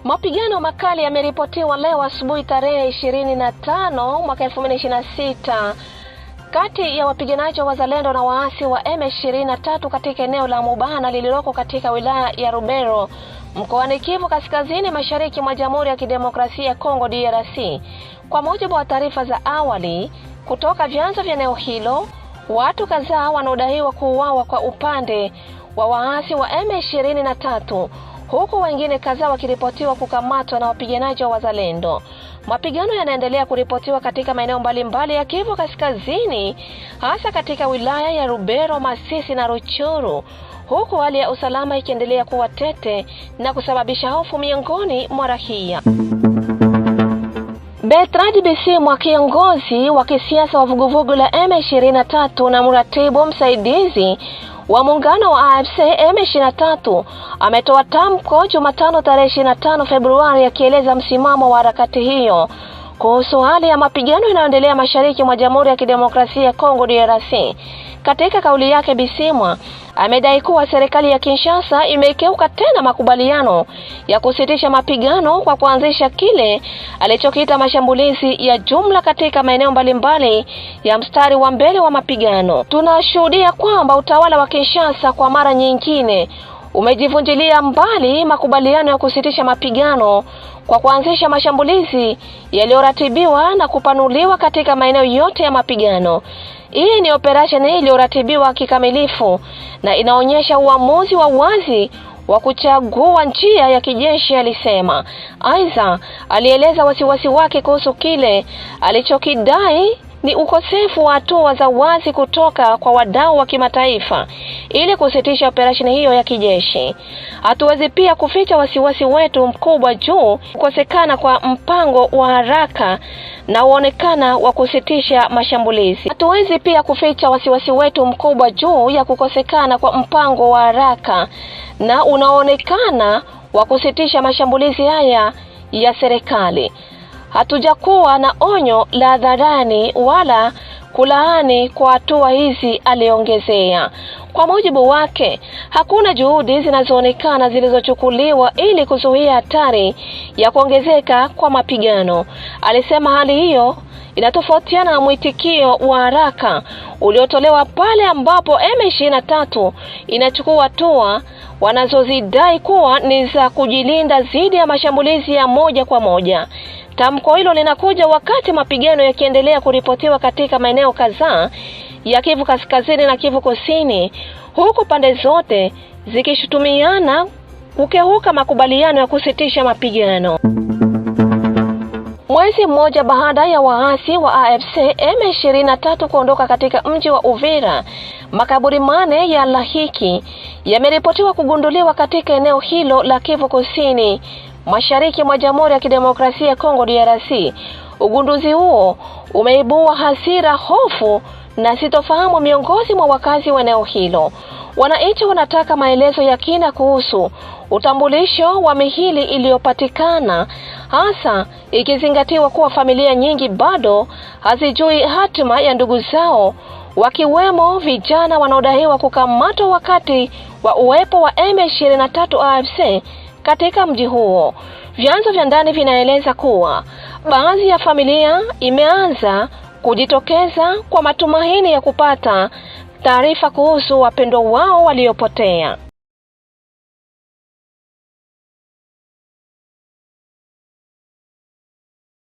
Mapigano makali yameripotiwa leo asubuhi tarehe 25 mwaka 2026 kati ya wapiganaji wa Wazalendo na waasi wa M23 katika eneo la Mubana lililoko katika wilaya ya Rubero mkoani Kivu Kaskazini Mashariki mwa Jamhuri ya Kidemokrasia ya Kongo DRC. Kwa mujibu wa taarifa za awali kutoka vyanzo vya eneo hilo, watu kadhaa wanaodaiwa kuuawa kwa upande wa waasi wa M23, huku wengine kadhaa wakiripotiwa kukamatwa na wapiganaji wa Wazalendo. Mapigano yanaendelea kuripotiwa katika maeneo mbalimbali ya Kivu Kaskazini, hasa katika wilaya ya Rubero, Masisi na Ruchuru, huku hali ya usalama ikiendelea kuwa tete na kusababisha hofu miongoni mwa raia. Bertrand Bisimwa, kiongozi wa kisiasa wa vuguvugu la M23 na mratibu msaidizi wa muungano wa AFC M23, ametoa tamko Jumatano tarehe 25 Februari akieleza msimamo wa harakati hiyo kuhusu hali ya mapigano inayoendelea mashariki mwa Jamhuri ya Kidemokrasia ya Kongo DRC. Katika kauli yake, Bisimwa amedai kuwa serikali ya Kinshasa imekeuka tena makubaliano ya kusitisha mapigano kwa kuanzisha kile alichokiita mashambulizi ya jumla katika maeneo mbalimbali ya mstari wa mbele wa mapigano. Tunashuhudia kwamba utawala wa Kinshasa kwa mara nyingine umejivunjilia mbali makubaliano ya kusitisha mapigano kwa kuanzisha mashambulizi yaliyoratibiwa na kupanuliwa katika maeneo yote ya mapigano. Hii ni operesheni iliyoratibiwa kikamilifu na inaonyesha uamuzi wa wazi wa kuchagua njia ya kijeshi, alisema. Aidha, alieleza wasiwasi wake kuhusu kile alichokidai ni ukosefu wa hatua za wazi kutoka kwa wadau wa kimataifa ili kusitisha operesheni hiyo ya kijeshi. Hatuwezi pia kuficha wasiwasi wetu mkubwa juu kukosekana kwa mpango wa haraka na uonekana wa kusitisha mashambulizi. Hatuwezi pia kuficha wasiwasi wetu mkubwa juu ya kukosekana kwa mpango wa haraka na unaonekana wa kusitisha mashambulizi haya ya serikali. Hatujakuwa na onyo la hadharani wala kulaani kwa hatua hizi, aliongezea. Kwa mujibu wake, hakuna juhudi zinazoonekana zilizochukuliwa ili kuzuia hatari ya kuongezeka kwa mapigano. Alisema hali hiyo inatofautiana na mwitikio wa haraka uliotolewa pale ambapo M23 inachukua hatua wanazozidai kuwa ni za kujilinda dhidi ya mashambulizi ya moja kwa moja. Tamko hilo linakuja wakati mapigano yakiendelea kuripotiwa katika maeneo kadhaa ya Kivu Kaskazini na Kivu Kusini, huku pande zote zikishutumiana kukeuka makubaliano ya kusitisha mapigano. Mwezi mmoja baada ya waasi wa AFC M23 kuondoka katika mji wa Uvira, makaburi 4 ya lahiki yameripotiwa kugunduliwa katika eneo hilo la Kivu Kusini, mashariki mwa Jamhuri ya Kidemokrasia ya Kongo DRC. Ugunduzi huo umeibua hasira, hofu na sitofahamu miongoni mwa wakazi wa eneo hilo. Wananchi wanataka maelezo ya kina kuhusu utambulisho wa mihili iliyopatikana, hasa ikizingatiwa kuwa familia nyingi bado hazijui hatima ya ndugu zao, wakiwemo vijana wanaodaiwa kukamatwa wakati wa uwepo wa M23 AFC katika mji huo. Vyanzo vya ndani vinaeleza kuwa baadhi ya familia imeanza kujitokeza kwa matumaini ya kupata taarifa kuhusu wapendwa wao waliopotea.